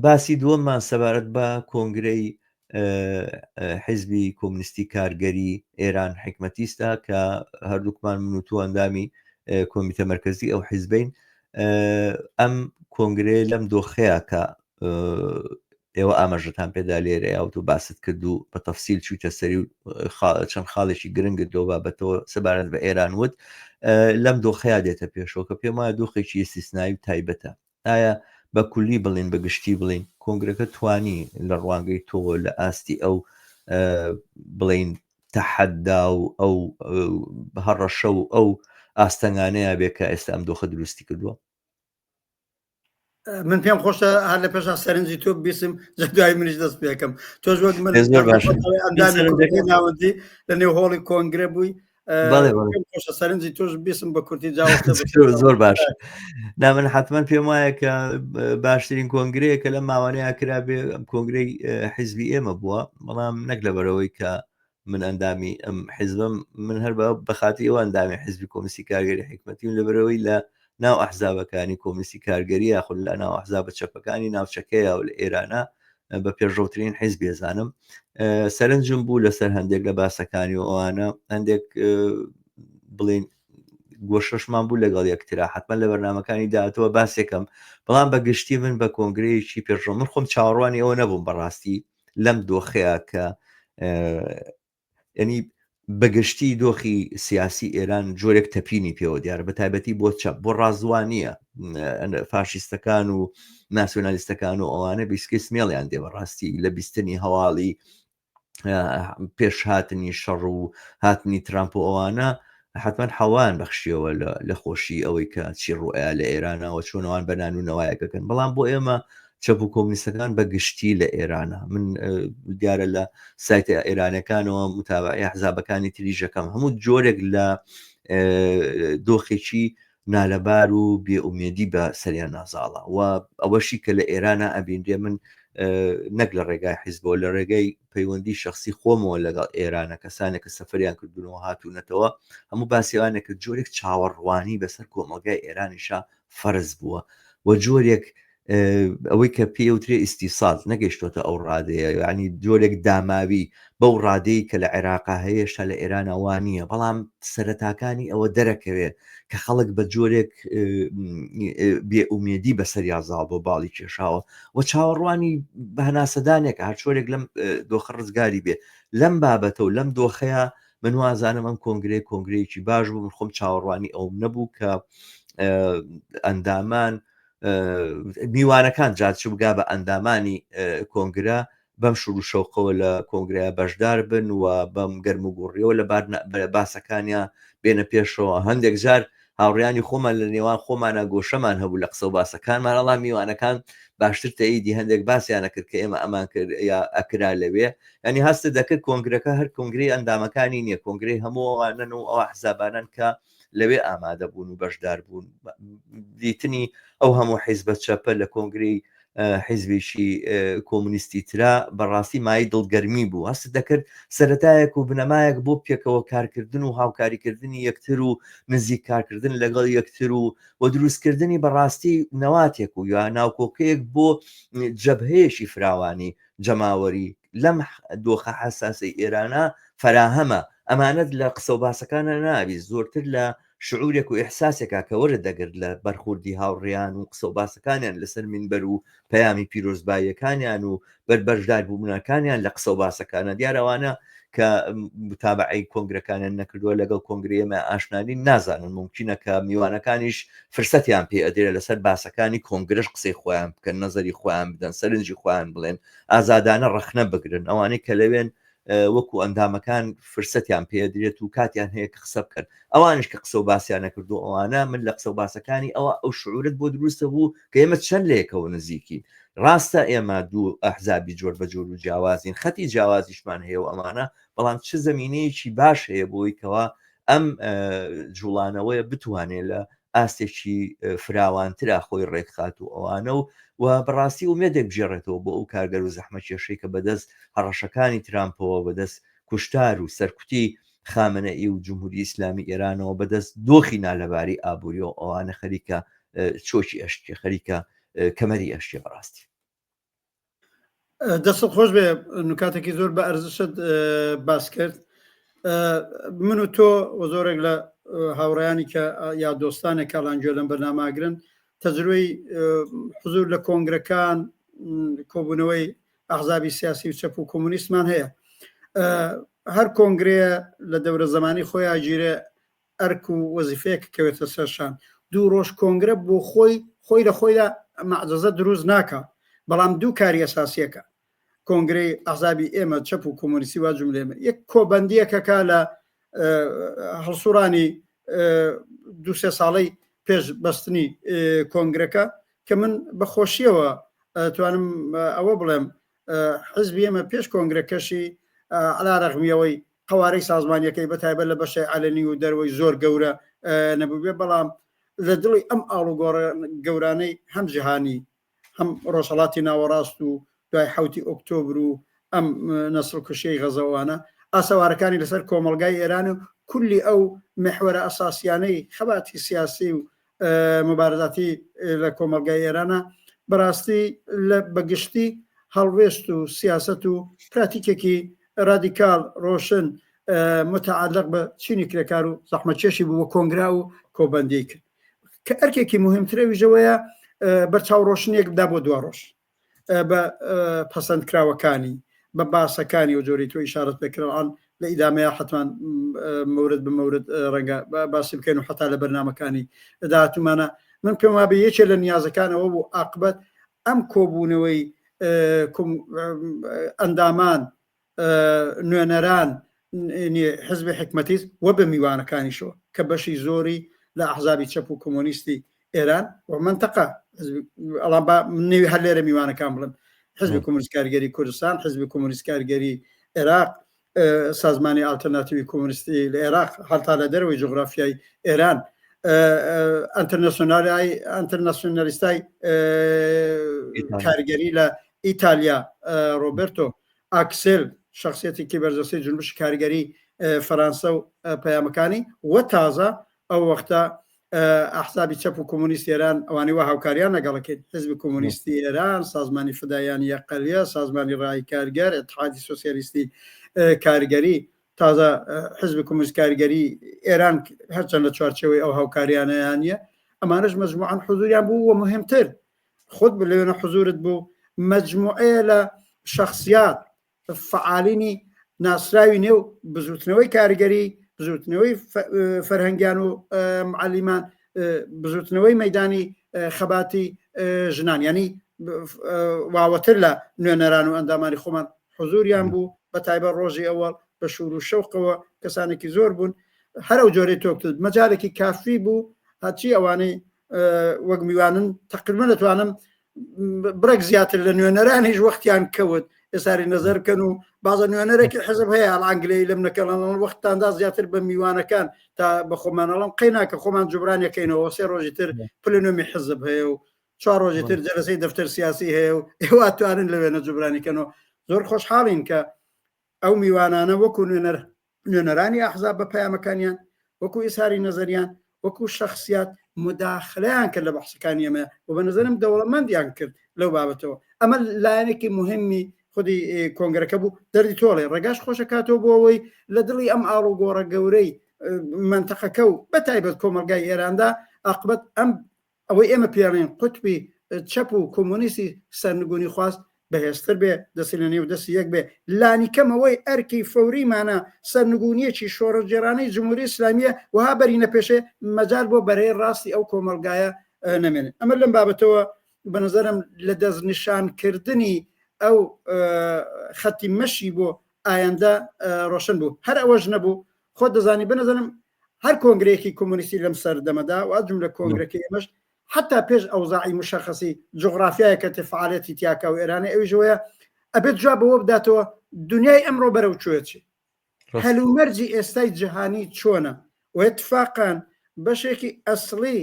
باسی دووەممان سەبارەت بە کۆنگرەی حیزبی کۆمنیستی کارگەری ئێران حکمەتیستە کە هەردووکمان من و تۆ ئەندامی کۆمیتە مەرکەزی ئەو حیزبین. ئەم کۆنگرەیە لەم دۆخەیە کە ئێوە ئاماژەتان پێدا لێرە یاوت و باست کرد و بە تەفسیل چوویتە سەری و چەند خاڵێکی گرنگت لەو بابەتەوە سەبارەت بە ئێران وت، لەم دۆخەیە دێتە پێشەوە کە پێم وایە دۆخێکی ئیستیسنایی و تایبەتە. ئایا بە کولی بڵین، بە گشتی بڵین، کۆنگرەکە توانی لە ڕوانگەی تۆوە لە ئاستی ئەو بڵین تەحەدا و ئەو هەڕەشە و ئەو ئاستەنگانەیە بێ کە ئێستا ئەم دۆخە دروستی کردووە؟ من پێم خۆشە هەر لە پێشا سەرنجی تۆ بیسم، جا دوای منیش دەست پێکەم. تۆش وەک من زۆر باش ئەندامی کۆمیتەی ناوەندی لە نێو هۆڵی کۆنگرە بووی. بەڵێ، بەڵێ. پێم خۆشە سەرنجی تۆش بیسم بە کورتی جاوەختە بکەم. زۆر زۆر باش. نا من حتمما پێم وایە کە باشترین کۆنگرەیە کە لەم ماوانەیە کرا بێ ئەم کۆنگرەی حیزبی ئێمە بووە، بەڵام نەک لەبەرەوەی کە من ئەندامی ئەم حیزبم، من هەر بە خاطری ئەوە ئەندامی حیزبی کۆمۆنیستی کارگەری حیکمەتیم، لەبەرەوەی لە ناو ئەحزابەکانی کۆمۆنیستی کارگەری یاخود لە ناو ئەحزابە چەپەکانی ناوچەکەیە و لە ئێرانە بە پێشڕەوترین حیزب بێزانم. سەرنجم بوو لەسەر هەندێک لە باسەکانی و ئەوانە، هەندێک بڵین گۆشەشمان بوو لەگەڵ یەکترا، حتمما لە بەرنمەکانی داهاتووە باسێکم. بەڵام بە گشتی من بە کۆنگرەیەکی پێشڕەو، من خۆم چاوەڕوانی ئەوە نەبووم بەڕاستی لەم دۆخەیە کە ینی بەگشتی دۆخی سیاسی ئێران جۆرێک تەپینی پێوە دیارە، بە تایبەتی بۆ چەپ، بۆ ڕازوان نییە. فاشیستەکان و ناسیۆنالیستەکان و ئەوانە بیسکەی سمێڵیان دێ بەڕاستی لە بیستنی هەواڵی پێشهاتنی شەڕ و هاتنی ترامپ و ئەوانە، حتمما حەوان بەخشیەوە لە خۆشی ئەوەی کە چی ڕوئیا لە ئێرانەوە چۆنەوان بەنان و نەوایەکەکەن. بەڵام بۆ ئێمە چەپ و کۆمنیستەکان بە گشتی لە ئێرانە، من دیارە لە سایتە ئێرانەکانەوە متابعی حزابەکانی تریژەکەم، هەموو جۆرێک لە دۆخێکی نالەبار و بێئومێدی بە سەریان نازاڵە. و ئەوەشی کە لە ئێرانە ئەبینرێ، من نەک لە ڕێگای حیزبەوە، لە ڕێگای پەیوەندی شخصی خۆمەوە لەگەڵ ئێرانە کەسانێک کە سەفەریان کردوونەوە هاتوونەتەوە، هەموو باسیوانێک کە جۆرێک چاوەڕوانی بەسەر کۆمەڵگای ئێرانیشا فەرز بووە و جۆرێک ئەوەی کە پێوترێ ئیستیسال نەگەیشتۆتە ئەو ڕادەیە، یعنی جۆرێک داماوی بەو ڕادەی کە لە عێراقا هەیە هێشتا لە ئێرانە وا نییە، بەڵام سەرەتاکانی ئەوە دەرەکەوێت کە خەڵک بە جۆرێک بێئومێدی بەسەریا زاڵ بۆ باڵی کێشاوە و چاوەڕوانی بە هەناسەدانێکە هەر چۆرێک لەم دۆخە ڕزگاری بێ. لەم بابەتە و لەم دۆخەیە من وازانم ئەم کۆنگرەیە کۆنگرەیەکی باش بوو. من خۆم چاوەڕوانی ئەوم نەبوو کە ئەندامان، میوانەکان، جا چ بگا بە ئەندامانی کۆنگرە، بەم شور و شەوقەوە لە کۆنگرەیە بەشدار بن و بەم گەرم و گوڕیەوە لە باسەکانیا بێنە پێشەوە. هەندێک جار هاوڕیانی خۆمان لە نێوان خۆمانە گۆشەمان هەبوو لە قسە و باسەکانمان، ئەڵام میوانەکان باشتر تەئیدی هەندێک باسیانە کرد کە ئێمە ئەمان کرد یا ئەکرا لەوێ. ینی هەستە دەکرد کۆنگرەکە هەر کۆنگرەی ئەندامەکانی نییە، کۆنگرەی هەموو ئەوانەن و ئەو حزابانن کە لەوێ ئامادە بوون و بەشدار بوون. دیتنی ئەو هەموو حیزبە چەپە لە کۆنگرەی حیزبێکی کۆمونیستی ترا بەڕاستی مای دڵگەرمی بوو. هەست دەکرد سەتایەک و بنەمایەک بۆ پێکەوە کارکردن و هاوکاریکردنی یەکتر و نزیک کارکردن لەگەڵ یەکتر و و دروستکردنی بەڕاستی نەواتێک و یا ناوکۆکەیەک بۆ جەبهەیەکی فراوانی جەماوەری لەم دۆخە حەساسەی ئێرانە فەراهەمە. ئەمانەت لە قسە و باسەکانە نابی، زۆرتر لە شعورێک و ئیحساسێکا کە وەرت دەگرت لە بەرخوردی هاوڕێیان و قسە و باسەکانیان لەسەر مینبەر و پەیامی پیرۆزباییەکانیان و بەر بەشداربوونەکانیان لە قسە و باسەکانە. دیارەوانە کە متابعەی کۆنگرەکانیان نەکردووە، لەگەڵ کۆنگرەی ئێمە ئاشنانین، نازانن. ممکنە کە میوانەکانیش فرسەتیان پێ ئەدرێت لەسەر باسەکانی کۆنگرەش قسەی خۆیان بکەن، نەزەری خۆیان بدەن، سەرنجی خۆیان بڵێن، ئازادانە ڕەخنە بگرن. ئەوانەی کە لەوێن وەکو ئەندامەکان فرسەتیان پێدرێت و کاتیان هەیە کە قسە بکەن. ئەوانش کە قسە و باسییان نەکردو ئەوانە، من لە قسە و باسەکانی ئەوە ئەو شعورت بۆ دروستە بوو کە ئێمە چەند لەیەکەوە نزیکین. ڕاستە ئێمە دوو ئەحزابی جۆر بە جۆر و جیاوازین، خەتی جیاوازیشمان هەیە و ئەمانە، بەڵام چ زمینەیەکی باش هەیە بۆی کەوا ئەم جوڵانەوەیە بتوانێت لە ئاستێکی فراوانترا خۆی ڕێکخات و ئەوانە و و بەڕاستی ئومێدێک بگێڕێتەوە بۆ ئەو کارگەر و زەحمەتکێشەی کە بەدەست هەڕەشەکانی ترامپەوە، بەدەست کوشتار و سەرکوتی خامنەئی و جمهوری ئیسلامی ئێرانەوە، بەدەست دۆخی نالەباری ئابووری و ئەوانە خەریکە چۆکی ئەشکێ، خەریکە کەمەری ئەشکێ بەڕاستی. دەستت خۆش بێ نکاتێکی زۆر بە ئەرزشت باس کرد من و تۆ و زۆرێک لە هاوڕیانی کە یا دۆستانێک کاڵان گوێ لەم بەرناماگرن تەجروی حزور لە کۆنگرەکان کۆبوونەوەی ئەحزابی سیاسی و چەپ و کۆمۆنیستمان هەیە هەر کۆنگرەیە لە دەورە زمانی خۆیان گیرێ ئەرک و وەزیفەیەک کەوێتە سەر شان دوو ڕۆژ کۆنگرە بۆ خۆی خۆی لە خۆیدا مەعجەزە دروست ناکا بەڵام دوو کاری ئەساسیەکە کۆنگرەی ئەحزابی ئێمە چەپ و کۆمۆنیستی وا جملێمە یەک کۆبەندیەکەکە لە هەڵسوڕانی دو سێ ساڵەی پێش بەستنی کۆنگرەکە کە من بە خۆشیەوە توانم ئەوە بڵێم حزبی ئێمە پێش کۆنگرەکەشی علا رەغمیەوەی قەوارەی سازمانیەکەی بە تایبەت لە بەشەی عەلەنی و دەرەوەی زۆر گەورە نەبووبێ بەڵام لە دڵی ئەم ئاڵوگۆڕە گەورانەی هەم جیهانی هەم ڕۆژهەڵاتی ناوەڕاست و دوای حوتی ئۆکتۆبر و ئەم نەسڵکوشیەی غەزەوانە ئاسەوارەکانی لەسەر کۆمەڵگای ئێران و کولی ئەو محوەرە ئەساسیانەی خەباتی سیاسی و مبارزاتی لە کۆمەڵگای ئێرانە بەڕاستی لە بەگشتی هەڵوێست و سیاست و پراتیکێکی رادیکال ڕۆشن متعلق بە چینی کرێکار و زەحمەتکێشی بوو و کۆنگرا و کۆبەندی کرد کە ئەرکێکی مهمترەویژەوەیە بەرچاو ڕۆشنێک بدا بۆ دوا ڕۆژ بە پەسەندکراوەکانی بە باسەکانی و جۆری تۆ ئیشارەت پێکراوان لە ئیدامەیە حتمان مورد بە مورد ڕەنگە باسی بکەین و حتا لە بەرنمەکانی داهاتوومانە من پێم وابێ یەکێ لە نیازەکانەوە بوو عاقبەت ئەم کۆبوونەوەی ئەندامان نوێنەران حزبی حکمەتیست و بە میوانەکانیشەوە کە بەشی زۆری لە ئەحزابی چەپ و کۆمۆنیستی ئێران و منتەقە ئەڵام با نێوی هەر لێرە میوانەکان بڵم حزبی کۆمۆنیست کارگەری کوردستان حزبی کۆمۆنیست کارگەری عێراق سازمانی ئالتەرناتیوی کۆمۆنیستی لە عێراق هەتا لە دەرەوەی جوگرافیای ئێران ئەتەرناسیۆنالای ئەتەرناسیۆنالیستای کارگەری لە ئیتالیا ڕۆبرتۆ ئاکسێل شخصیەتێکی بەرجەستەی جنبشی کارگەری فەرانسە و پەیامەکانی و تازە ئەو وەختە ئەحزابی چەپ و کۆمۆنیست ئێران ئەوانەی وا هاوکاریان لەگەڵەکەین حزبی کۆمۆنیستی ئێران سازمانی فدایانی یەقەلیە سازمانی ڕای کارگەر اتحادی سۆسیالیستی کارگەری تازە حزبی کۆمۆنیست کارگەری ئێران هەرچەند لە چوارچێوەی ئەو هاوکاریانەیان نیە ئەمانەش مەجموعەن حزوریان بوو و مهمتر خۆت لەوێنە حزورت بوو مەجموعەیە لە شخصیات فەعالینی ناسراوی نێو بزوتنەوەی کارگەری بزوتنەوەی فەرهەنگیان و معەلیمان بزوتنەوەی مەدانی خەباتی ژنان ینی واوەتر لە نوێنەران و ئەندامانی خۆمان حزوریان بوو بە تایبەت ڕۆژی ئەوەڵ بە شور و شەوقەوە کەسانێکی زۆر بوون هەر ئەو جۆرەی تۆکتت مەجارێکی کافی بوو هەرچی ئەوانەی وەک میوانن تقریبا دەتوانم بڕێک زیاتر لە نوێنەرانیش وەختیان کەوت ئێساری نەزەر بکەن و بازە نوێنەرێکی حزب هەیە ئەڵان گلەیی لەم نەکەڵەن وەختتاندا زیاتر بە میوانەکان تا بە خۆمانەڵم قەی ناکە خۆمان جوبرانەکەینەوە سێ ڕۆژی تر پلنۆمی حزب هەیە و چوار ڕۆژی تر جەلەسەی دەفتەر سیاسی هەیە و ئێوە توانن لەوێنە جوبرانی کەنەوە زۆر خۆشحاڵین کە ئەو میوانانە وەکو نوێنەر نوێنەرانی ئەحزاب بە پەیامەکانیان وەکو ئیساری نەزەریان وەکو شخصیات مداخلەیان کرد لە بەحسەکانی ئەمە و بە نظرم دەوڵەمەندیان کرد لەو بابەتەوە ئەمە لایەنێکی مهمی خودی کۆنگرەکە بوو دەردی تۆڵێ ڕێگاش خۆشەکاتەوە بۆ ئەوەی لە دڵی ئەم ئاڵوگۆڕە گەورەی منتەقەکە و بە تایبەت کۆمەلگای ئێراندا ئاقبەت ئەم ئەوەی ئێمە پێڵێن قوتبی چەپ و کۆمۆنیستی سەرنگونی خواست بەهێزتر بێ، دەستی لە نێو دەستی یەک بێ، لانیکەم ئەوەی ئەرکی فەوریمانە سەرنگونییەکی شۆڕشگێڕانەی جمهوری ئیسلامییە وەها بەرینە پێشێ مەجال بۆ بەرەی ڕاستی ئەو کۆمەڵگایە نەمێنێ. ئەمە لەم بابەتەوە بە نەزەرم لە دەستنیشانکردنی ئەو خەتی مەشی بۆ ئایەندە ڕۆشن بوو. هەر ئەوەش نەبوو، خۆت دەزانی بە نەزەرم هەر کۆنگرەیەکی کۆمۆنیستی لەم سەردەمەدا و جملە کۆنگرەکەی ئێمەش حتا پێش ئەوزاعی مشخصی جوغرافیایە کە فعالەتی تیاکە و ئێرانە ئەویش ئەوەیە ئەبێت جواب بەوە بداتەوە دنیای ئەمڕۆ بەرەو کوێ چی هەلومەرجی ئێستای جیهانی چۆنە و اتفاقان بەشێکی ئەسڵی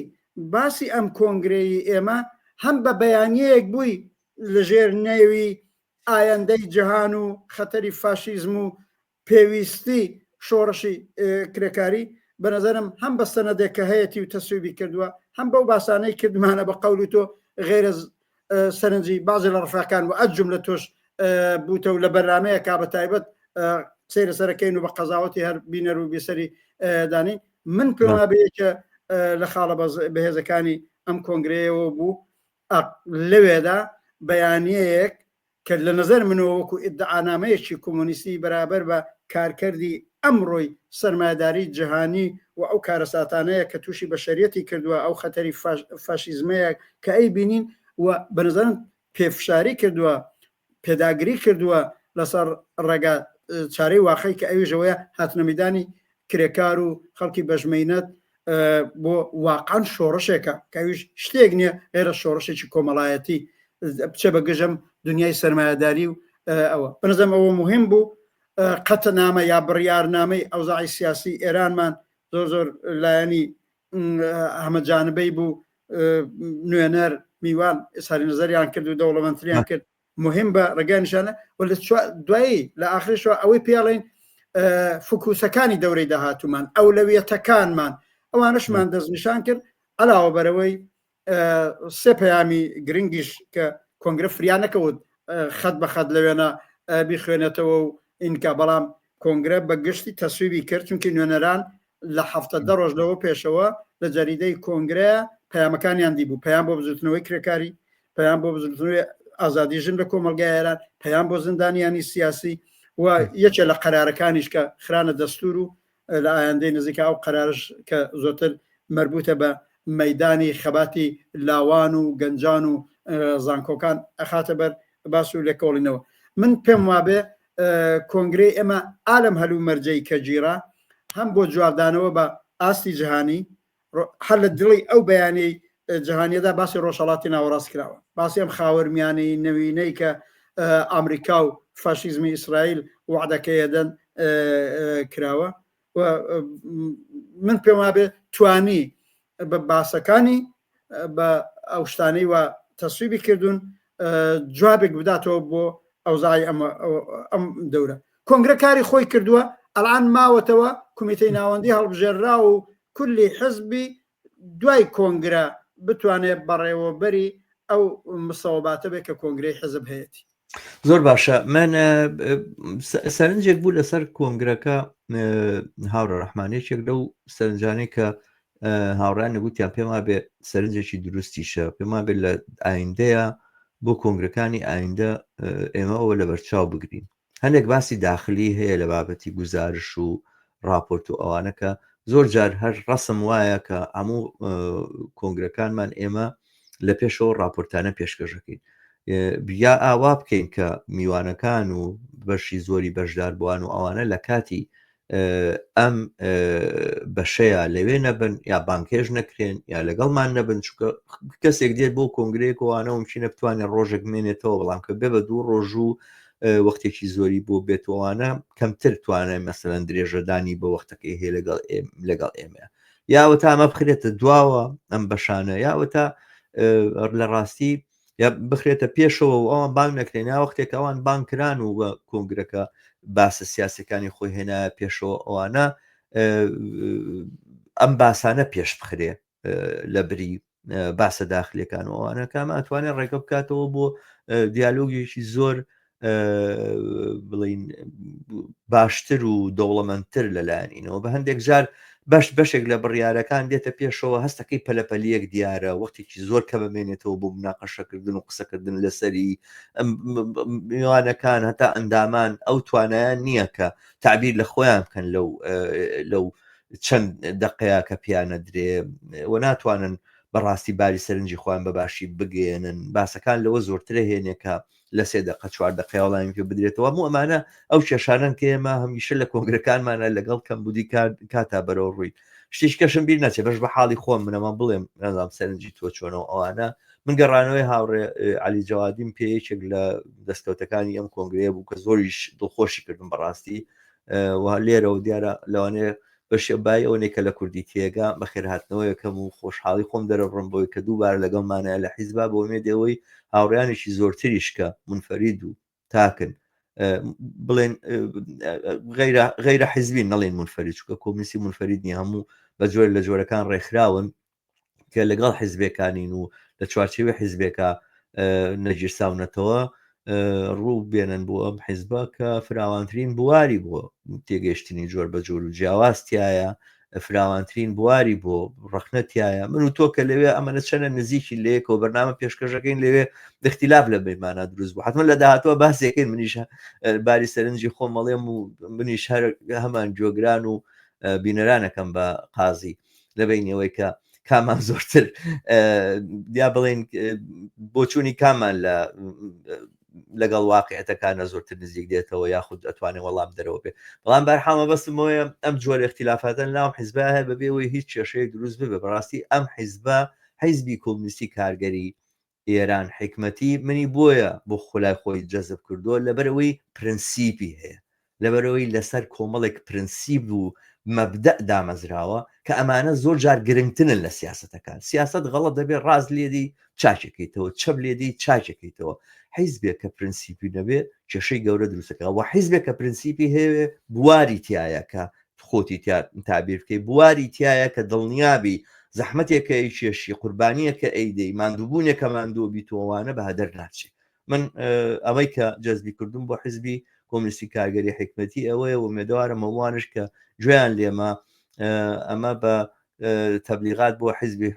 باسی ئەم کۆنگرەی ئێمە هەم بە بەیانیەیەک بووی لەژێر نێوی ئایندەی جیهان و خەتەری فاشیزم و پێویستی شۆڕشی کرێکاری بە نظرم هەم بە سەنەدێک کە هەیەتی و تەسویبی کردووە هەم بەو باسانەی کردمانە بە قەولی تۆ غێرە سەرنجی بازی لە ڕفاکان و ئەجوم لە تۆش بووتە و لە بەرنمەیەکا بە تایبەت قسەی لەسەرەکەین و بە قەزاوەتی هەر بینەر و بیسەری دانین من پێم وابێ یەکە لە خاڵە بەهێزەکانی ئەم کۆنگرەیەوە بوو لەوێدا بەیانیەیەک کە لە نەزەر منەوە وەکو ئیدعانامەیەکی کۆمۆنیستی بەرابەر بە کارکردی ئەمڕۆی سەرمایەداری جیهانی و ئەو کارەساتانەیە کە تووشی بەشەریەتی کردووە ئەو خەتەری فاشیزمەیە کە ئەی بینین و بە نەزەرم پێفشاری کردووە پێداگری کردووە لەسەر ڕێگا چارەی واقعی کە ئەویش ئەوەیە هاتنە مەیدانی کرێکار و خەڵکی بەشمەینەت بۆ واقعا شۆڕشێکە کە ئەویش شتێک نییە غێرە شۆڕشێکی کۆمەڵایەتی بچێ بە گژم دنیای سەرمایەداری و ئەوە بنزم ئەوە مهم بوو قەتنامە یا بڕیارنامەی ئەوزاعی سیاسی ئێرانمان زۆر زۆر لایەنی هەمەجانبەی بوو نوێنەر میوان ئساری نظریان کرد و دەوڵەمەندتریان کرد مهم بە ڕێگای نیشانە و لە دوایی لە ئاخرشەوە ئەوەی پێڵین فکوسەکانی دەورەی داهاتومان ئەولەویەتەکانمان ئەوانشمان دەستنیشان کرد علاوە بەرەوەی سێ پەیامی گرنگیش کە کۆنگرە فریا نەکەوت خەت بە خەت لەوێنە بیخوێنێتەوە و ئینکا بەڵام کۆنگرە بە گشتی تەسویبی کرد چونکی نوێنەران لە هەفتە دە ڕۆژ لەوە پێشەوە لە جەریدەی کۆنگرە پەیامەکانیان دیبوو پەیام بۆ بزوتنەوەی کرێکاری پەیام بۆ بزوتنەوەی ئازادی ژن لە کۆمەڵگای ئێران پەیام بۆ زیندانیانی سیاسی و یەکێ لە قەرارەکانیش کە خرانە دەستور و لە ئایندەی نزیکە ئەو قەرارش کە زۆرتر مربوطە بە مەدانی خەباتی لاوان و گەنجان و زانکۆکان ئەخاتە بەر باس و لێکۆڵینەوە من پێم وابێ کۆنگرەی ئێمە ئالەم هەلومەرجەی کە گیرا هەم بۆ جوابدانەوە بە ئاستی جیهانی هەر لە دڵی ئەو بەیانەی جیهانیەدا باسی ڕۆژهەڵاتی ناوەڕاست کراوە باسی ئەم خاوەرمیانەی نەوینەی کە ئامریکا و فاشیزمی ئیسرائیل وعدەکەیەدەن کراوە و من پێم وابێ توانی بە باسەکانی بە ئەو شتانەی وا تەسویبی کردوون جوابێک بداتەوە بۆ ئەوزای ئەم دەورە کۆنگرە کاری خۆی کردووە ئەلان ماوەتەوە کومیتەی ناوەندی هەڵبژێررا و کولی حزبی دوای کۆنگرە بتوانێت بەڕێوەبەری ئەو مسەوەباتە بێت کە کۆنگرەی حزب هەیەی زۆر باشە من سەرنجێک بوو لەسەر کۆنگرەکە هاوڕە ڕەحمان یەکێک لەو سەرنجانەی کە هاوڕیان نگوتیان پێم وابێ سەرنجێکی دروستیشە پێم وابێ لە ئایندەیە بۆ کۆنگرەکانی ئایندە ئێمە ئەوە لە بەرچاو بگرین هەندێک باسی داخلی هەیە لە بابەتی گوزارش و راپۆرت و ئەوانە کە زۆر جار هەر ڕسم وایە کە هەموو کۆنگرەکانمان ئێمە لە پێشەوە راپۆرتانە پێشکەشەکەین یا ئاوا بکەین کە میوانەکان و بەشی زۆری بەشداربووان و ئەوانە لە کاتی ئەم بەشەیە لەوێ نەبن یا بانکێش نەکرێن یا لەگەڵمان نەبن چونکە کەسێک دێت بۆ کۆنگرەیەکەوانە ومچینە بتوانێت ڕۆژێک مێنێتەوە بەڵام کە بێ بە دوو ڕۆژ و وەختێکی زۆری بۆ بێتوانە کەمتر توانای مەسەرەن درێژەدانی بە وەختەکەی هەیە لەگەڵ لەگەڵ ئێمە یاوە تا ئەمە بخرێتە دواوە ئەم بەشانە یاوە تا لە ڕاستی یا بخرێتە پێشەوە و ئەوان بانگ نەکرێن یا وەختێک ئەوان بانگ کران و بە کۆنگرەکە باسە سیاسەکانی خۆی هێنایە پێشەوە ئەوانە ئەم باسانە پێش بخرێ لە بری باسە داخلەکان و ئەوانە کامە ئەتوانێت ڕێگە بکاتەوە بۆ دیالۆگێکی زۆر بڵین باشتر و دەوڵەمەندتر لەلایەنینەوە بە هەندێک جار بەش بەشێک لە بڕیارەکان دێتە پێشەوە هەستەکەی پەلەپەلیەک دیارە وەختێکی زۆر کە بمێنێتەوە بۆ مناقەشەکردن و قسەکردن لەسەری میوانەکان هەتا ئەندامان ئەو توانایان نییە کە تعبیر لە خۆیان بکەن لەو لەو چەند دقەیە کە پیانە درێ و ناتوانن بەڕاستی باری سەرنجی خۆیان بە باشی بگەێنن باسەکان لەوە زۆرترە هێنێکە لە سێ دەقە چوار دەقەیە وەڵامی پێ بدرێتەوە هەموو ئەمانە ئەو کێشانەن کە ئێمە هەمیشە لە کۆنگرەکانمانە لەگەڵ کەمبوودی کاتا بەرەو ڕووین شتێکی کەشم بیر نەچێ بەش بە حاڵی خۆم منەمان بڵێم نازانم سەرنجی تۆ چۆنەوە ئەوانە من گەڕانەوەی هاوڕێ علی جەوادیم پێ یەکێک لە دەستکەوتەکانی ئەم کۆنگرەیە بوو کە زۆریش دڵخۆشی کردم بەڕاستی و لێرەوە دیارە لەوانەیە بەشێ بای ئەوە نیە کە لە کوردی تێگا، بەخێرهاتنەوەیەکەم و خۆشحاڵی خۆم دەرەبڕم بەوەی کە دووبارە لەگەڵمانایە لە حیزبا بە ئومێدی ئەوەی هاوڕێیانێکی زۆرتریش کە مونفەرید و تاکن بڵێن غەیرە غەیرە حیزبین نەڵێن مونفەرید چونکە کۆمیسی مونفەرید نیە هەموو بە جۆر لە جۆرەکان ڕێکخراون کە لەگەڵ حیزبێکانین و لە چوارچێوەی حیزبێکا نەگیرساونەتەوە. ڕوو بێنن بۆ ئەم حیزبە کە فراوانترین بواری بۆ تێگەشتنی جۆر بە جۆر و جیاواز تایە فراوانترین بواری بۆ ڕەخنە تایە من و تۆ کە لەوێ ئەمەە چەنە نزیکی لەیەکەوە بەرنامە پێشکەشەکەین لەوێ اختلاف لە بەیمانە دروست بوو حتمما لە داهاتوە باسێکەکەین منیش باری سەرنجی خۆمەڵێم و منیش هەر هەمان جۆگران و بینەرانەکەم بە قازی لە بینەوەی کە کامان زۆرتر یا بڵێن بۆچوونی کامان لە لەگەڵ واقعەتەکانە زۆرتر نزیک دێتەوە یاخود ئەتوانێت وەڵام دەرەوە بێ بەڵام بەرحامە بەستمەوەیە ئەم جۆرە اختلافاتە ناو حیزبە هەیە بەبێەوەی هیچ کێشەیەک دروست ببێ بەڕاستی ئەم حیزبە حیزبی کۆمنیستی کارگەری ئێران حیکمەتی منی بۆیە بۆ خولای خۆی جەزب کردووە لەبەرئەوەی پرنسیپی هەیە لەبەرئەوەی لەسەر کۆمەڵێک پرنسیپ و مەبدەء دامەزراوە کە ئەمانە زۆر جار گرنگترن لە سیاسەتەکان سیاسەت غەڵەت دەبێت ڕاست لێدی چاکێکەیتەوە چەپ لێدی چاکێکەیتەوە حیزبێک کە پرنسیپی نەبێ کێشەی گەورە دروستەکە و حیزبێک کە پرنسیپی هەیە بواری تایە کە خۆتی تیا تابیر بکەی بواری تایە کە دڵنیابی زەحمەتێکە ئەی کێشی قوربانیەکە ئەیدەی ماندووبوونێکە ماندوو بیتۆوانە بە هەدەر ناچێ من ئەوەی کە جەزبی کردم بۆ حزبی کۆمنیستی کارگەری حکمەتی ئەوەیە ومێدەوارم هەمووانش کە گوێیان لێمە ئەمە بە تەبلیغات بۆ حزبی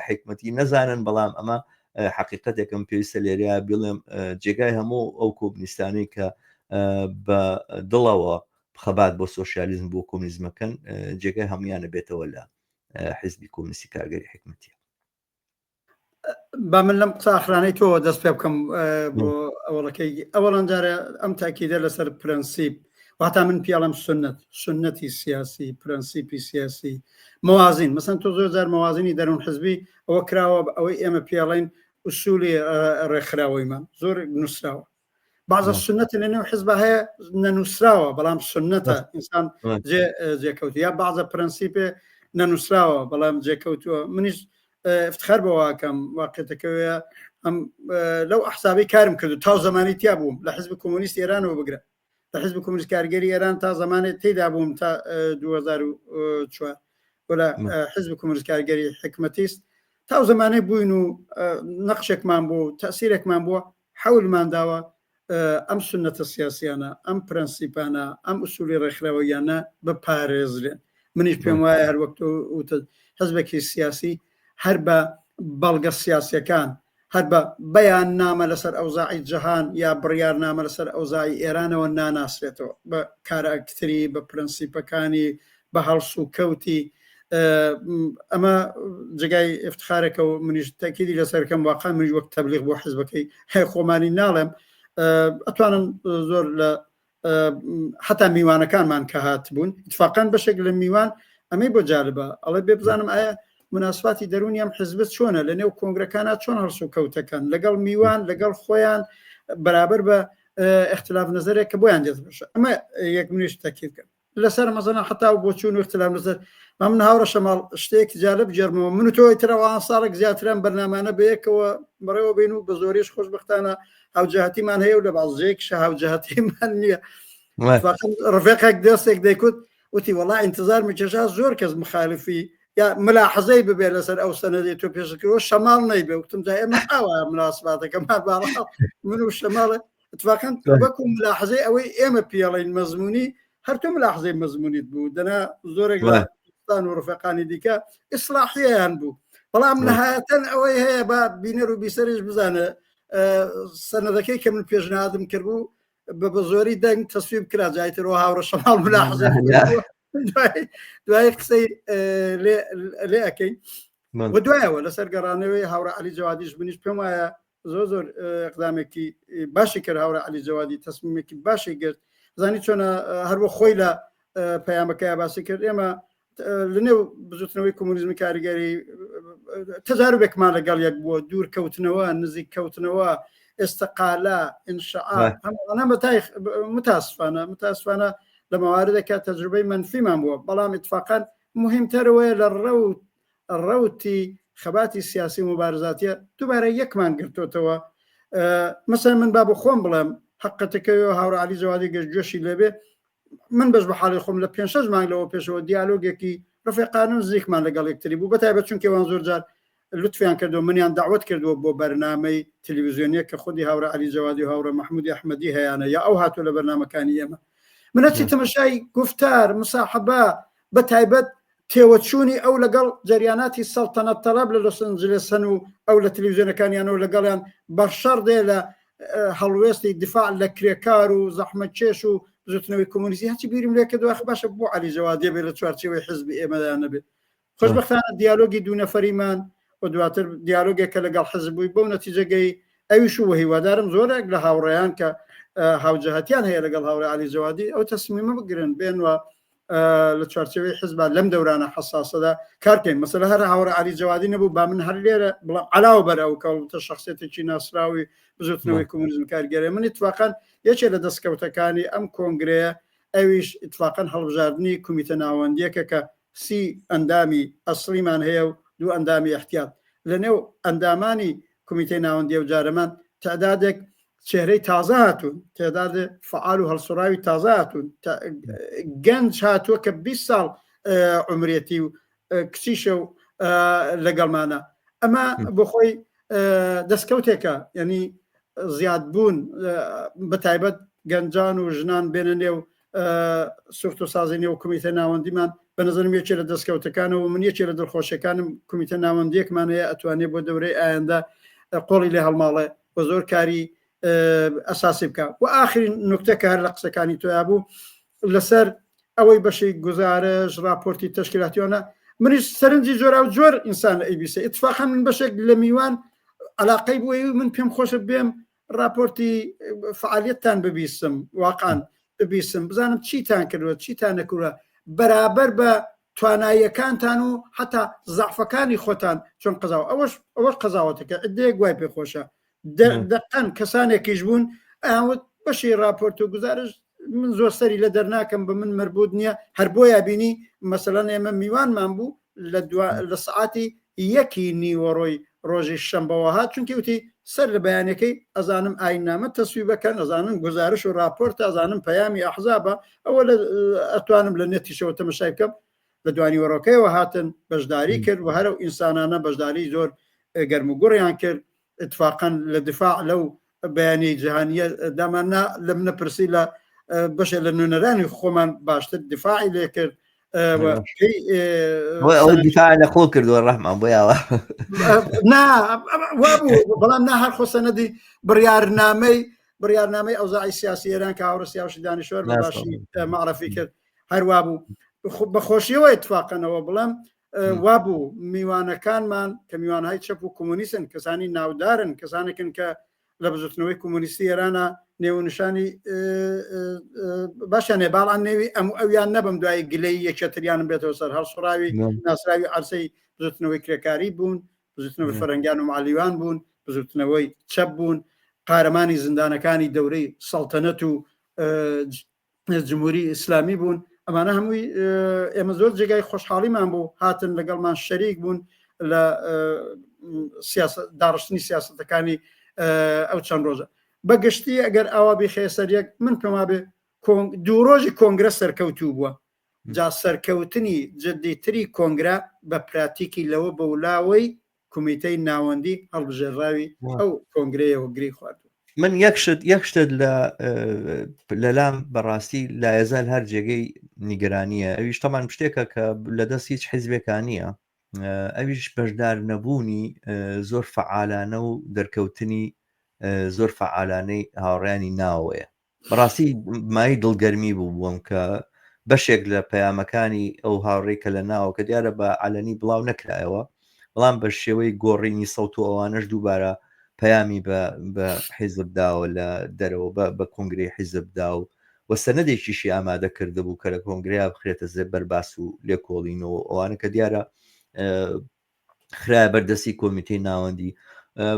حکمەتی نەزانن بەڵام ئەمە حقیقەتێکم پێویستە لێرەیە بڵێم جێگای هەموو ئەو کۆمنیستانی کە بە دڵەوە خەبات بۆ سۆسیالیزم بۆ کۆمنیزمەکەن جێگای هەمویانە بێتەوە لە حزبی کۆمنیستی کارگەری حکمەتی با من لەم قسە ئاخرانەی تۆوە دەست پێ بکەم بۆ ئەوەڵەکەی ئەوەڵەن جارە ئەم تاکیدە لەسەر پرەنسیپ واتا من پیاڵم سنت سنەتی سیاسی پرەنسیپی سیاسی موازین مەسەن تۆ زۆر جار موازینی دەروون حزبی ئەوە کراوە ئەوەی ئێمە پێڵین ئوسولی ڕێکخراوەیمان زۆر نووسراوە بازە سنەتی لە نێو حزبە هەیە نەنووسراوە بەڵام سنەتە ئینسان جێکەوت یا بازە پرەنسیپێ نەنووسراوە بەڵام جێکەوتووە منیش افتخار بەواکەم واقعەتەکەوەیە ئەم لەو ئەحسابی کارم کرد تا زمانی تیا بووم لە حزب کۆمۆنیست ئێرانەوە بگرە لە حزب کۆمۆنیست کارگەری ئێران تا زمانێت تێدا بووم تا 2004 ولا حزب کۆمۆنیست کارگەری حکمەتیست تا زمانەی بووین و نەقشێکمان بوو تەسیرێکمان بووە حەولمان داوە ئەم سوننەتە سیاسیانە، ئەم پرەنسیپانە، ئەم ئوسولی ڕێکخراوەییانە بپارێزرێن. منیش پێم وایە هەر وەک تۆ وتت حزبێکی سیاسی هەر بە بەڵگە سیاسیەکان، هەر بە بەیاننامە لەسەر ئەوزاعی جەهان یا بڕیارنامە لەسەر ئەوزاعی ئێرانەوە ناناسرێتەوە، بە کاراکتری، بە پرەنسیپەکانی، بە هەڵسوکەوتی ئەمە جێگای ئفتخارێکە و منیش تەکیدی لەسەرکەم واقع منیش وەک تەبلیغ بۆ حزبەکەی هەی خۆمانی ناڵێم ئەتوانم زۆر لە حتا میوانەکانمان کە هاتبوون اتفاقان بەشێک لە میوان ئەمەی بۆ جالبە ئەڵێ بێ بزانم ئایا مناسباتی دەرونی ئەم حزبە چۆنە لە نێو کۆنگرەکانە چۆن هەڵسو کەوتەکەن لەگەڵ میوان لەگەڵ خۆیان بەرابەر بە اختلاف نظرێک کە بۆیان دێت بەشە ئەمە یەک منیش تەکید کەم لەسەر مەزەنە حتا و بۆچوون و اختلاف لەسەر ما من هاوڕە شەماڵ شتێک جالب جێرمەوە من و تۆ ترەوە ساڵێک زیاتران بەرنامانە بەیەکەوە بەڕێوە بین و بە زۆریش خۆشببختانە هاوجهتیمان هەیە و لە بازجەیەکش هاوجهتیمان نییە ڕفێقێک دەستێک دەیکوت وتی وەڵا انتظار مکێشا زۆر کەس مخالفی یا ملاحظەی ببێ لەسەر ئەو سەنەدەی تۆ پێشکردەوە شەماڵ نەیبێ وتم جا ئێمە ئاوا مناسباتەکەمان باڵا من و شەماڵە اتفاقا وەکو ملاحظەی ئەوەی ئێمە پێڵین مەزمونی هەر تۆ ملاحظەی مەزمونیت بوو دەنا زۆرێک لە و ڕفەقانی دیکە ئیسلاحیان بوو بەڵام نهایەتەن ئەوەی هەیە بە بینەر و بیسەریش بزانە سەنەدەکەی کە من پێشنهادم کردبوو بە بە زۆری دەنگ تەسویب کرا جایترەوە هاوڕە شەماڵ ملاحظە دوای قسەی لێ ئەەکەین و دوایەوە لەسەر گەڕانەوەی هاوڕە علی جوادیش منیش پێم وایە زۆر زۆر اقدامێکی باشی کرد هاوڕە علی جوادی تەسمیمێکی باشی گرت زانی چۆنە هەروە خۆی لە پەیامەکەی باسی کرد ئێمە لەنێو بزوتنەوەی کۆمۆنیزمی کاریگەری تەجاربێکمان لەگەڵ یەک بووە دوور کەوتنەوە نزیک کەوتنەوە ئێستقالە ئینشعا هەمووانە بەتای متاسفانە متاسفانە لە مەواردێکە تەجروبەی منفیمان بووە بەڵام اتفاقا مهمتەرەوەیە لە ڕەوت ڕەوتی خەباتی سیاسی و مبارزاتیە دووبارە یەکمان گرتوتەوە مەسەن من با بۆ خۆم بڵێم حقەتەکەوە هاوڕ علی جوادی گەشت گوێشی لێبێ من بەش بە حاڵی خۆم لە پێ شەش مانگ لەوە پێشەوە دیالۆگێکی ڕفێقانە و نزیکمان لەگەڵ یەکتری بوو بەتایبەت چونکە وان زۆر جار لوتفیان کردو منیان داوت کردووە بۆ بەرنامەی تەلەڤیزیۆنیە کە خودی هاوڕێ عەلی جەوادی و هاوڕێ مەحمودی ئەحمەدی هەیانە یا ئەو هاتووە لە بەرنامەکانی ئێمە من هەرچی تەمەشای گوفتار مساحبە بە تایبەت تێوەچوونی ئەو لەگەڵ جەریاناتی سەڵتەنەت تەڵەب لە لۆس ئەنجلسن و ئەو لە تەلەڤیزیۆنەکانیانەوە لەگەڵیان بەرشەڕ دێ لە هەڵوێستی دفاع لە کرێکار و زەحمەتکێش و بزوتنەوەی کۆمۆنیستی هەرچی بیرم لێ کردووە ئاخ باشە بۆ عەلی جەوادیە بێ لە چوارچێوەی حزبی ئێمەدا نەبێ خۆشبەختانە دیالۆگی دوو نەفەریمان و دواتر دیالۆگێک کە لەگەڵ حزب بووی بەو نەتیجەگەی ئەویش و هیوادارم زۆرێک لە هاوڕێیان کە هاوجەهەتیان هەیە لەگەڵ هاوڕێ عەلی جەوادی ئەو تەسمیمە بگرن بێن و لە چوارچێوەی حزبا لەم دەورانە حەساسەدا کار بکەین مەسەلە هەر هاوڕێ عەلی جەوادی نەبوو با من هەر لێرە بڵام عەلاوە بەر ئەو کەڵتە شخصێتێکی ناسراوی بزوتنەوەی کۆمۆنیزم کارگەرێ من اتفاقا یەکێ لە دەستکەوتەکانی ئەم کۆنگرەیە ئەویش اتفاقا هەڵبژاردنی کومیتە ناوەندیەکە کە سی ئەندامی ئەسڵیمان هەیە و دوو ئەندامی احتیاط لەنێو ئەندامانی کومیتەی ناوەندی ئەو جارەمان تعدادێک چهرەی تازە هاتوون تعداد فعال و هەڵسوڕاوی تازە هاتوون گەنج هاتووە کە 20 ساڵ عمرێتی و کچیشە و لەگەڵمانە ئەمە بۆ خۆی دەستکەوتێکە یعنی زیادبوون بە تایبەت گەنجان و ژنان بێنە نێو سوخت و سازی نێو کومیتە ناوەندیمان بە نظرم یەکێ لە دەستکەوتەکانەوە من یەکێ لە دڵخۆشیەکانم کومیتە ناوەندیەکمان هەیە ئەتوانێ بۆ دەورەی ئایندە قۆڵی لێ هەڵماڵێ و زۆر کاری ئەساسی بکە و ئاخرین نکتە کە هەر لە قسەکانی تۆیا بوو لەسەر ئەوەی بەشی گوزارش راپۆرتی تەشکیلاتیۆنە منیش سەرنجی جۆرا و جۆر ئینسان لە ئەیبیسە اتفاقا من بەشێک لە میوان علاقەی بووی من پێم خۆشە بێم راپۆرتی فعالیتتان ببیستم واقعا ببیستم بزانم چیتان کردووە چیتان نەکردووە بەرابەر بە تواناییەکانتان و حتا زەعفەکانی خۆتان چۆن قەزاوە ئەوەش ئەوەش قەزاوەتەکە عدەیەک وای پێ خۆشە دەقەن کەسانێکیش بوون ئەوت بەشی راپۆرت و گزارش من زۆر سەری لە دەرناکەم بە من مربوط نییە هەر بۆیە بینی مەسەلەن ئێمە میوانمان بوو لە لە سعاتی یەکی نیوەڕۆی ڕۆژی شەمبەوە هات چونکی وتی سەر لە بەیانەکەی ئەزانم ئاینامە تەسویبەکەن ئەزانم گزارش و راپۆرت ئەزانم پەیامی ئەحزابە ئەوە لە ئەتوانم لە نێتیشەوە تەمەشای بکەم لە دوانیوەڕۆکەیەوە هاتن بەشداری کرد و هەرو ئینسانانە بەشداری زۆر گەرم و گوڕیان کرد اتفاقا لە دفاع لەو بەیانی جیهانیە دامان نا لە منە پرسی لە بەشێ لە نوێنەرانی خۆمان باشتر دفاعی لێ کرد دفاع لە خۆ کردووە ڕەحمان بۆ یاوە نا وابوو بەڵام نا هەر خۆ سەنەدی بڕیارنامەی بڕیارنامەی ئەوزاعی سیاسی ئێران کە هاوڕێ سیاوشی دانیشوەر بە باشی معرفی کرد هەروابوو بە خۆشیەوە اتفاقەنەوە بڵێم وابوو میوانەکانمان کە میوانهای چەپ و کۆمۆنیستن کەسانی ناودارن کەسانێکن کە لە بزوتنەوەی کۆمۆنیستی ئێرانە نێونشانی باشیان هەیە باڵان نێوی ئەم ئەویان نەبم دوای گلەی یەکێتریانم بێتەوە سەر هەڵسوڕاوی ناسراوی عرسەی بزوتنەوەی کرێکاری بوون بزوتنەوەی فەرەنگیان و معلیوان بوون بزوتنەوەی چەپ بوون قارەمانی زیندانەکانی دەورەی سەڵتەنەت و جمهوری ئیسلامی بوون ئەمانە هەمووی ئێمە زۆر جێگای خۆشحاڵیمان بوو هاتن لەگەڵمان شەریک بوون لە داڕشتنی سیاستەکانی ئەو چەند ڕۆژە بەگشتی ئەگەر ئاوا بیخێ سەر یەک من پێم وابێ دوو ڕۆژی کۆنگرە سەرکەوتوو بووە جا سەرکەوتنی جددیتری کۆنگرە بە پراتیکی لەوە بەولاوەی کومیتەی ناوەندی هەڵبژێرراوی ئەو کۆنگرەیەوە گری خواردووە. من یەک شت یەک شتت لە لەلام بەڕاستی لایەزال هەر جێگەی نیگەرانیە ئەویش تەمان شتێکە کە لە دەست هیچ حیزبێکا نییە ئەویش بەشدار نەبوونی زۆر فەعالانە و دەرکەوتنی زۆر فەعالانەی هاوڕیانی ناوەیە بەڕاستی مای دڵگەرمی بوو بووم کە بەشێک لە پەیامەکانی ئەو هاوڕێی کە لە ناوە کە دیارە بە عەلەنی بڵاو نەکرایەوە بەڵام بە شێوەی گۆڕینی سەوت و ئەوانەش دووبارە پەیامی بە بە حیزب داوە لە دەرەوە بە بە کۆنگرەی حیزب دا و و سەنەدێکیشی ئامادە کردبوو کە لە کۆنگرەیا بخرێتە زێ بەرباس و لێکۆڵینەوە ئەوانە کە دیارە خرایە بەردەستی کۆمیتەی ناوەندی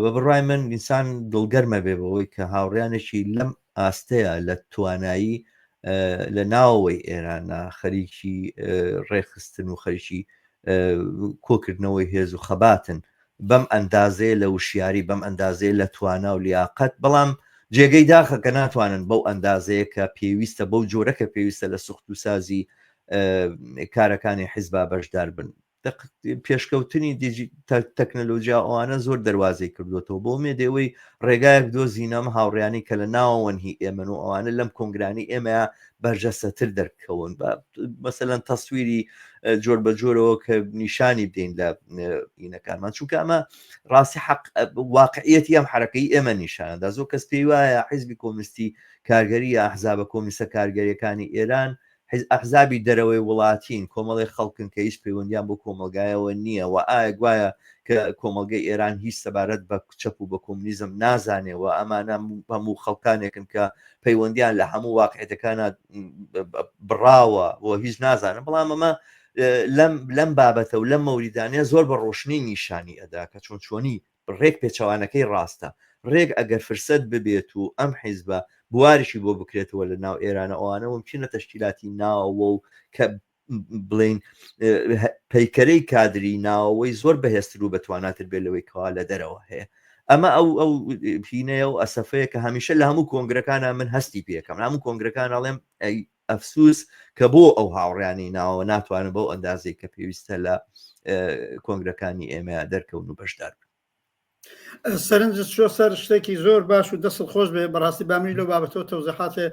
بە بڕای من ئینسان دڵگەرمە بێ بەوەی کە هاوڕیانێکی لەم ئاستەیە لە توانایی لە ناوەوەی ئێرانە خەریکی ڕێکخستن و خەریکی کۆکردنەوەی هێز و خەباتن بەم ئەندازەیە لە وشیاری بەم ئەندازەیە لە توانا و لیاقەت بەڵام جێگەی داخە کە ناتوانن بەو ئەندازەیە کە پێویستە بەو جۆرە کە پێویستە لە سوخت و سازی کارەکانی حیزبا بەشدار بن. پێشکەوتنی تەکنەلۆژیا ئەوانە زۆر دەواازەی کردوێتەوە بۆ مێدەوەی ڕێگایەک دۆزینەم هاوڕیانی کە لە ناوەوەن هی ئێمن و ئەوانە لەم کۆنگرانی ئێمە بەرجەسەتر دەرکەون بە مەسەەن تەسویری جۆر بە جۆرەوە کە نیشانی بدەین لە ئینەکانمان چونکە ئەمە ڕاستی حەق واقعیەتی ئەم حرەکەی ئێمە نیشاندا زۆر کەس پێی وایە حیزبی کۆمستی کارگەری یا ئەحزابە کۆمیسە کارگەریەکانی ئێران ئەحزابی دەرەوەی وڵاتین، کۆمەڵێک خەڵکن کە هیچ پەیوەندیان بۆ کۆمەڵگایەوە نییە و ئایا گوایە کە کۆمەڵگەی ئێران هیچ سەبارەت بە چەپ و بە کۆمونیزم نازانێ و ئەمانە هەموو خەڵکانێکن کە پەیوەندیان لە هەموو واقعیەتەکانە بڕاوە و هیچ نازانن بەڵام ئەمە لەم لەم بابەتە و لەم مەوریدانە زۆر بە ڕۆشنی نیشانی ئەدا کە چۆن چۆنی ڕێک پێچەوانەکەی ڕاستە. ڕێک ئەگەر فرسەت ببێت و ئەم حیزبە بواریشی بۆ بکرێتەوە لە ناو ئێرانە ئەوانە ممکنە تەشکیلاتی ناوەوە و کە بڵێین پەیکەرەی کادری ناوەوەی زۆر بەهێزتر و بەتواناتر بێت لەوەی کەوا لە دەرەوە هەیە. ئەمە ئەو ئەو هینەیە و ئەسەفەیە کە هەمیشە لە هەموو کۆنگرەکانە من هەستی پێکەم لە هەموو کۆنگرەکان ئەڵێم ئەی ئەفسوس کە بۆ ئەو هاوڕیانی ناوە ناتوانن بەو ئەندازەی کە پێویستە لە کۆنگرەکانی ئێمە دەرکەون و بەشدار بن. سەرنجت چۆ سەر شتێکی زۆر باش و دەست خۆش بێ بەڕاستی با منیش لەو بابەتەوە تەوزیحاتێ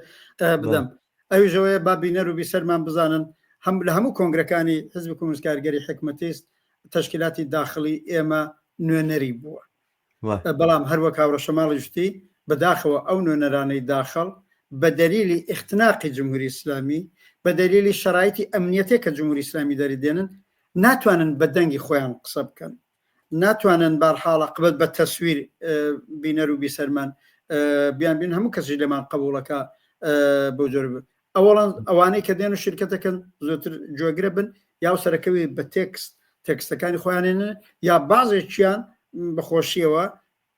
بدەم ئەویشەوەیە با بینەر و بیسەرمان بزانن هەم لە هەموو کۆنگرەکانی حزب کۆمۆنیست کارگەری حکمەتیست تەشکیلاتی داخلی ئێمە نوێنەری بووە بەڵام هەروەک هاوڕێ شەماڵیش وتی، بەداخەوە ئەو نوێنەرانەی داخڵ بە دەلیلی ئیختناقی جمهوری ئیسلامی، بە دەلیلی شەرایتی ئەمنیەتێ کە جمهوری ئیسلامی دەری دێنن، ناتوانن بە دەنگی خۆیان قسە بکەن، ناتوانن بارحاڵە قبەت بە تەسویر بینەر و بیسەرمان بیان بین، هەموو کەسیش لێمان قەبووڵەکا بەو جۆرە ئەوەڵەن ئەوانەی کە دێن و شرکەتەکەن زۆتر گوێگرە بن یا و سەرەکەوی بە تێکست تێکستەکانی خۆیانێنن یا بازێکیان بەخۆشیەوە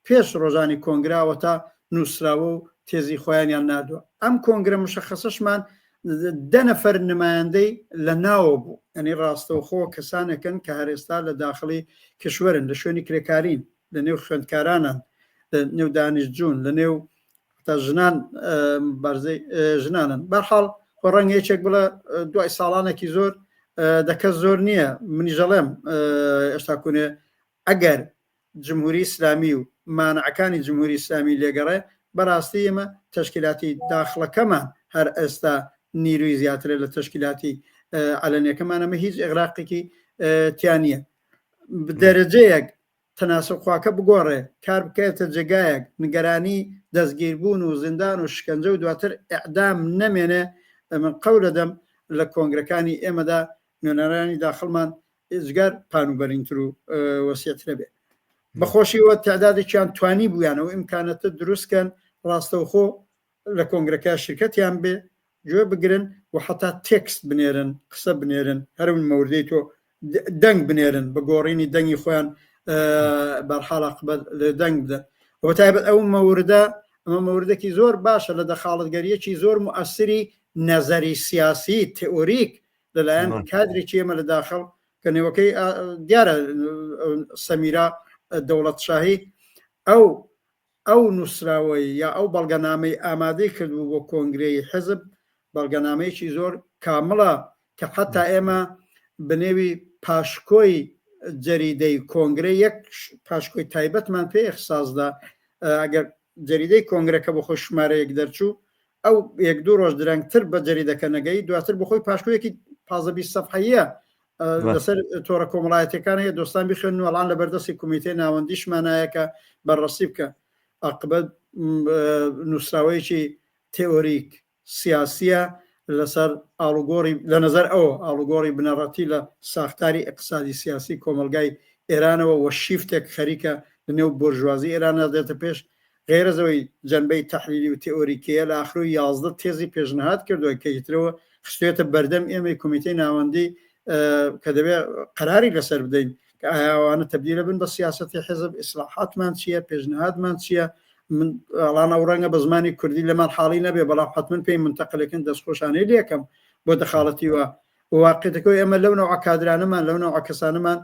پێش ڕۆژانی کۆنگراوە تا نووسراوە و تێزی خۆیانیان نردووە ئەم کۆنگرە مشخصەشمان دە نەفەر نمایندەی لە ناوە بوو ئەنی ڕاستەوخۆ کەسانێکن کە هەرێستا لە داخڵی کشوەرن لە شوێنی کرێکارین لە نێو خوێندکارانان لە نێو دانیشتجوون لە نێو تا ژنان بەرزەی ژنانن بەرحاڵ خۆ ڕەنگە یەکێک بڵێ دوای ساڵانێکی زۆر دەکە زۆر نییە منی ژەڵێم ئێستا کونێ ئەگەر جمهوری ئیسلامی و مانعەکانی جمهوری ئیسلامی لێگەڕێ بەڕاستی ئێمە تەشکیلاتی داخڵەکەمان هەر ئێستا نیروی زیاترە لە تەشکیلاتی عەلەنیەکەمان ئەمە هیچ ئێغراقێکی تیا نییە دەرەجەیەک تەناسوقخواکە بگۆڕێ، کار بکەێتە جێگایەک، نگەرانی دەستگیربوون و زیندان و شکەنجە و دواتر ئیعدام نەمێنێ، من قەولەدەم لە کۆنگرەکانی ئێمەدا نوێنەرانی داخڵمان ئێجگار پانوبەرینتر و وەسیعترە بێ. بەخۆشیەوە تەعدادێکیان توانیبوویان ئەو ئیمکانەتە دروست کەن ڕاستەوخۆ لە کۆنگرەکە شرکەتیان بێ گوێ بگرن و حتا تێکست بنێرن قسە بنێرن هەرون مەوردەی تۆ دەنگ بنێرن بە گۆڕینی دەنگی خۆیان بەرحاڵ عاقبەت لە دەنگ بدەن و تایبەت ئەو مەوردە ئەمە مەوردێکی زۆر باشە لە دەخاڵتگەریەکی زۆر موئەسری نەزەری سیاسی تئۆریک لەلایەن کادرێکی ئێمە لە داخڵ کە نێوەکەی دیارە سەمیرا دەوڵەت شاهی ئەو ئەو نووسراوەی یا ئەو بەڵگەنامەی ئامادەی کردبوو بۆ کۆنگرەی حزب، بەڵگەنامەیەکی زۆر کامڵە کە حەتا ئێمە بە نێوی پاشکۆی جەریدەی کۆنگرە یەک پاشکۆی تایبەتمان پێ ئیخساس دا، ئەگەر جەریدەی کۆنگرەکە بۆ خۆی ژمارەیەک دەرچوو، ئەو یەک دوو ڕۆژ درەنگتر بە جەریدەکە نەگەی، دواتر بۆ خۆی پاشکۆیەکی 15 20 سەفحەییە لەسەر تۆڕە کۆمەڵایەتیەکان هەیە دۆستان بخوێنن و ئەڵان لە بەردەستی کومیتەی ناوەندیشمانایە کە بەرڕەسی بکە عاقبەت نووسراوەیەکی تئۆریک سیاسیە لەسەر ئاڵوگۆڕی لە نظر ئەو ئاڵوگۆڕی بنەڕەتی لە ساختاری ئیقتسادی سیاسی کۆمەڵگای ئێرانەوە وە شیفتێک خەریکە لە نێو بۆرژوازی ئێرانە دێتە پێش غەیرەز ئەوەی جەنبەی تەحلیلی و تئۆریکیە لە ئاخرۆی 11 تێزی پێشنهاد کردووە کە ئیترەوە خستوێتە بەردەم ئێمەی کۆمیتەی ناوەندی کە دەبێ قەراری لەسەر بدەین کە ئایا ئەوانە تەبدیلە بن بە سیاسەتی حزب ئیسلاحاتمان چییە پێشنهادمان چییە من ئەڵان ئەو ڕەنگە بە زمانی کوردی لەمان حاڵی نەبێ بەڵام حتمما پێی منتەقلەکەن دەستخۆشانەی لێکەم بۆ دەخاڵەتی وە واقعەکەی ئێمە لەو نەوە کادرانەمان لەو نەوە کەسانەمان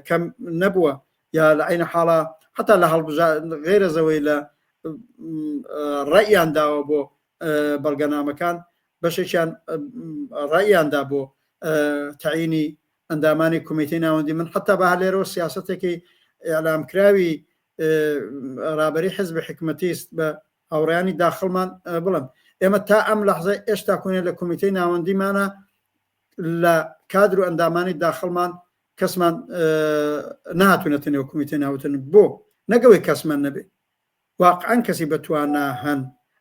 کەم نەبووە یا لە عەینە حاڵا حتا لە هەڵبژا غێرە زەوەی لە ڕەئیان داوە بۆ بەڵگەنامەکان بەشێکیان ڕەئیان دا بۆ تەعینی ئەندامانی کومیتەی ناوەندی من حتا بە لێرەوە سیاستێکی ئیعلامکراوی ڕابەری حزب حکمەتیست بە هاوڕیانی داخڵمان بڵم ئێمە تا ئەم لەحزە ئێشتا کونێ لە کومیتەی ناوەندیمانە لە کادر و ئەندامانی داخڵمان کەسمان نهاتونەتە نێو کومیتەی ناوتن بۆ نەگەوەی کەسمان نەبێ واقعەن کەسی بە توانا هەن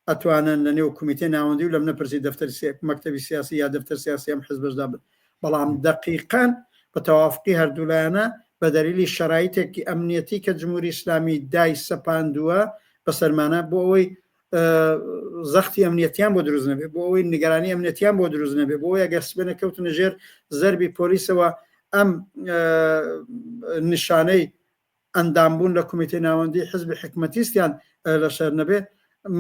ئەتوانن لە نێو کومیتەی ناوەندی و لەم نەپرسی دەفتەر مەکتەبی سیاسی یا دەفتەر سیاسی ئەم حزبەشدا بن بەڵام دەقیقەن بە تەوافقی هەردوولایەنە بە دەلیلی شەرایتێکی ئەمنیەتی کە جمهوری ئیسلامی دای سەپاندووە بەسەرمانە بۆ ئەوەی زەختی ئەمنیەتیان بۆ دروست نەبێ بۆ ئەوەی نیگەرانی ئەمنیەتیان بۆ دروست نەبێ بۆ ئەوەی ئەگەر سبێنە کەوتنە ژێر زەربی پۆلیسەوە ئەم نیشانەی ئەندامبوون لە کومیتەی ناوەندی حزبی حکمەتیستیان لەسەر نەبێ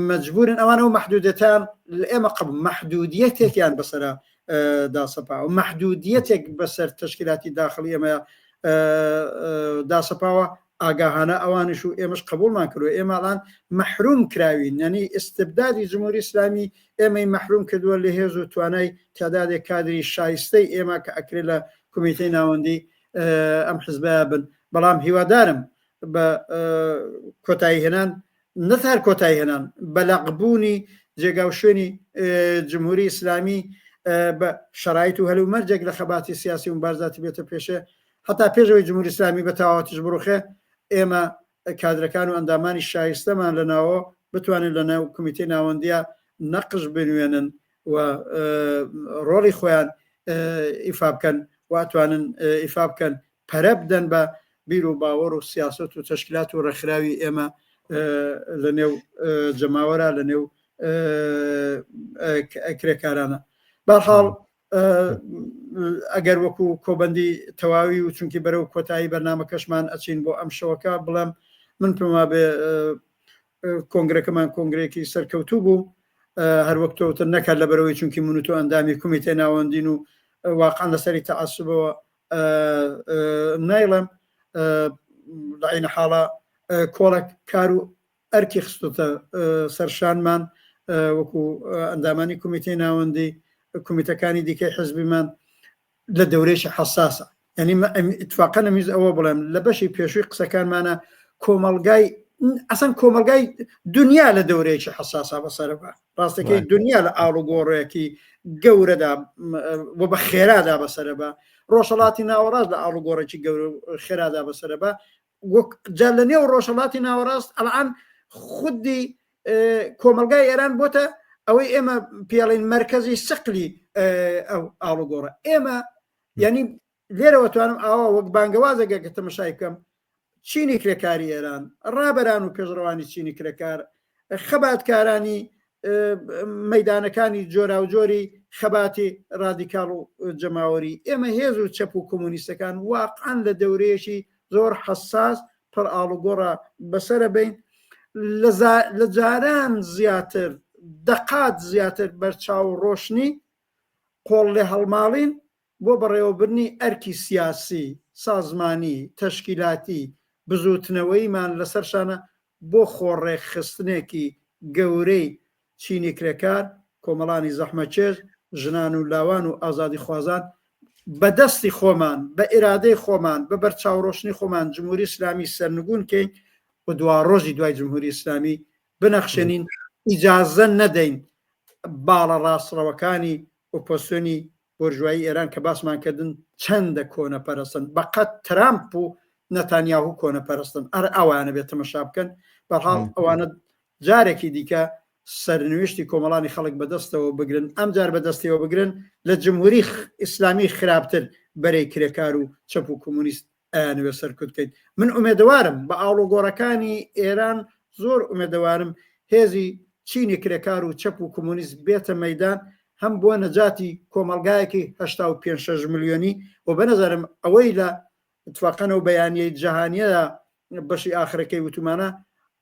مەجبورن ئەوان ئەو مەحدودێتیان لە ئێمە قبول مەحدودیەتێکیان بەسەرا داسەپاوە مەحدودیەتێک بەسەر تەشکیلاتی داخلی ئێمە داسەپاوە ئاگاهانە ئەوانش و ئێمەش قبولمان کردوە ئێماڵان مەحروم کراوین یعنی ئستبدادی جمهوری ئیسلامی ئێمەی مەحروم کردووە لە هێز و توانای تعدادێک کادری شایستەی ئێمە کە ئەکرێت لە کومیتەی ناوەندی ئەم حزبە بن بەڵام هیوادارم بە کۆتایی هێنان نەتار کۆتایی هێنان بە لەقبوونی جێگا و شوێنی جمهوری ئیسلامی بە شرایط و هەلومەرجێک لە خەباتی سیاسی و بارزاتی بێتە پێشێ هەتا پێشەوەی جمهوری ئیسلامی بە تەواوەتیش بڕوخێ ئێمە کادرەکان و ئەندامانی شایستەمان لە ناوە بتوانن لە ناو کومیتەی ناوەندیە نەقش بنوێنن و ڕۆڵی خۆیان ئیفا بکەن و ئەتوانن ئیفا بکەن پەرە بدەن بە بیر و باوەڕ و سیاست و تەشکیلات و ڕێکخراوی ئێمە لە نێو جەماوەرە لە نێو کرێکارانە بەرحاڵ ئەگەر وەکو کۆبەندی تەواوی و چونکی بەرەو کۆتایی بەرنمەکەشمان ئەچین بۆ ئەم شەوەکە بڵێم من پێم وابێ کۆنگرەکەمان کۆنگرەیەکی سەرکەوتوو بوو هەروەک تۆتر نەکات لەبەرەوەی چونکی من و تۆ ئەندامی کومیتەی ناوەندین و واقعا لەسەری تەعسبەوە نایڵێم لە عینە حاڵە کۆڵێک کار و ئەرکی خستۆتە سەرشانمان وەکو ئەندامانی کومیتەی ناوەندی کومیتەکانی دیکەی حزبیمان لە دەورەیەکی حەساسە یعنی اتفاقا نەمیز ئەوە بڵێم لە بەشی پێشووی قسەکانمانە کۆمەڵگای ئەسەن کۆمەلگای دنیا لە دەورەیەکی حەساسا بەسەر بە ڕاستەکەی دنیا لە ئاڵوگۆڕێکی گەورەدا و بە خێرادا بەسەر بە ڕۆژهڵاتی ناوەڕاست لە ئاڵوگۆڕێکی گەورە خێرادا بەسەر بە وەک جا لە نێو ڕۆژهڵاتی ناوەڕاست ئەلان خودی کۆمەلگای ئێران بۆتە ئەوەی ئێمە پێڵین مرکزی سقلی ئەو ئاڵوگۆڕە ئێمە یعنی لێرەوە توانم ئاوا وەک بانگەوازێکە کە تەمەشای بکەم چینی کرێکاری ئێران ڕابەران و پێشڕەوانی چینی کرێکار خەباتکارانی مەدانەکانی جۆراوجۆری خەباتی ڕادیکاڵ و جەماوەری ئێمە هێز و چەپ و کۆمۆنیستەکان واقعا لە دەورەیەکی زۆر حەساس پڕ ئاڵوگۆڕە بەسەرە بین لە جاران زیاتر دەقات زیاتر بەرچاو ڕۆشنی قۆڵ لێ هەڵماڵین بۆ بەڕێوەبردنی ئەرکی سیاسی، سازمانی، تەشکیلاتی، بزووتنەوەییمان لەسەر شانە بۆ خۆڕێکخستنێکی گەورەی چینی کرێکار، کۆمەڵانی زەحمەتکێش، ژنان و لاوان و ئازادیخوازان بە دەستی خۆمان، بە ئیرادەی خۆمان، بە بەرچاوڕۆشنی خۆمان جمهوری ئیسلامی سەرنگوون کەین و دواڕۆژی دوای جمهوری ئیسلامی بنەخشێنین، ئیجازە نەدەین باڵە ڕاستڕەوەکانی ئۆپۆزسیۆنی بۆرژوایی ئێران کە باسمان کردن چەندە کۆنەپەرستن بەقەد ترامپ و نەتانیاهو کۆنەپەرستن ئەر ئەوانە بێت تەمەشا بکەن بەرحاڵ ئەوانە جارێکی دیکە سەرنوێشتی کۆمەڵانی خەڵک بەدەستەوە بگرن ئەم جار بەدەستیەوە بگرن لە جمهوری ئیسلامی خراپتر بەرەی کرێکار و چەپ و کۆمۆنیست ئەیانەوێت سەرکوت بکەین من ئومێدەوارم بە ئاڵوگۆڕەکانی ئێران زۆر ئومێدەوارم هێزی چینی کرێکار و چەپ و کۆمۆنیست بێتە مەدان هەم بۆ نەجاتی کۆمەڵگایەکی 85 شەش ملیۆنی و بەنەزەرم ئەوەی لە اتفاقەنەوە بەیانیەی جەهانیەدا بەشی ئاخرەکەی وتومانە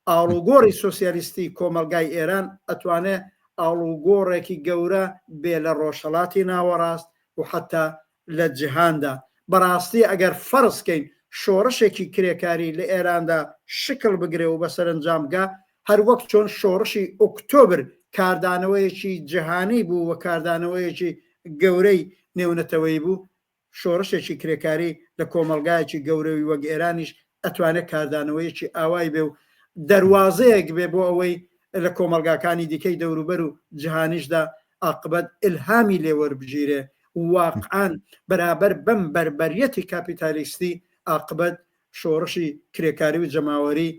ئاڵوگۆڕی سۆسیالیستی کۆمەڵگای ئێران ئەتوانێ ئاڵوگۆڕێکی گەورە بێ لە ڕۆژهەڵاتی ناوەڕاست و حەتا لە جیهاندا. بەڕاستی ئەگەر فەرز کەین شۆڕشێکی کرێکاری لە ئێراندا شکڵ بگرێ و بە سەرەنجام بگا، هەر وەک چۆن شۆڕشی ئۆکتۆبر کاردانەوەیەکی جیهانی بوو و کاردانەوەیەکی گەورەی نێونەتەوەیی بوو، شۆڕشێکی کرێکاری لە کۆمەڵگایەکی گەورەوی وەک ئێرانیش ئەتوانێت کاردانەوەیەکی ئاوای بێ و دەروازەیەک بێ بۆ ئەوەی لە کۆمەڵگاکانی دیکەی دەوروبەر و جیهانیشدا ئاقبەت ئیلهامی لێ وەربگیرێ و واقعان بەرابەر بەم بەربەریەتی کاپیتالیستی ئاقبەت شۆڕشی کرێکاری و جەماوەری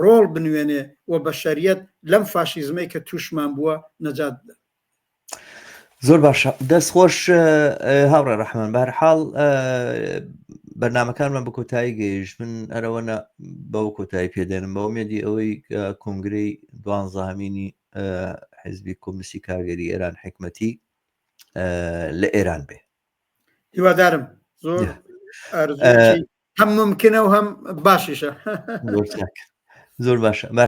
ڕۆڵ بنوێنێ و بەشەریەت لەم فاشیزمەی کە تووشمان بووە نەجات بدە. زۆر باشە دەست خۆش هاوڕێ ڕەحمان بەهەرحاڵ بەرنمەکانمان بە کۆتایی گەیشت من ئەرەوەە بەوە کۆتایی پێدێنم بە ئومێدی ئەوەی کۆنگرەی دوانزەهەمینی حزبی کۆمسی کارگەری ئێران حکمەتی لە ئێران بێ هیوادارم زۆر هەم ممکنە و هەم باشیشە زۆر باشە.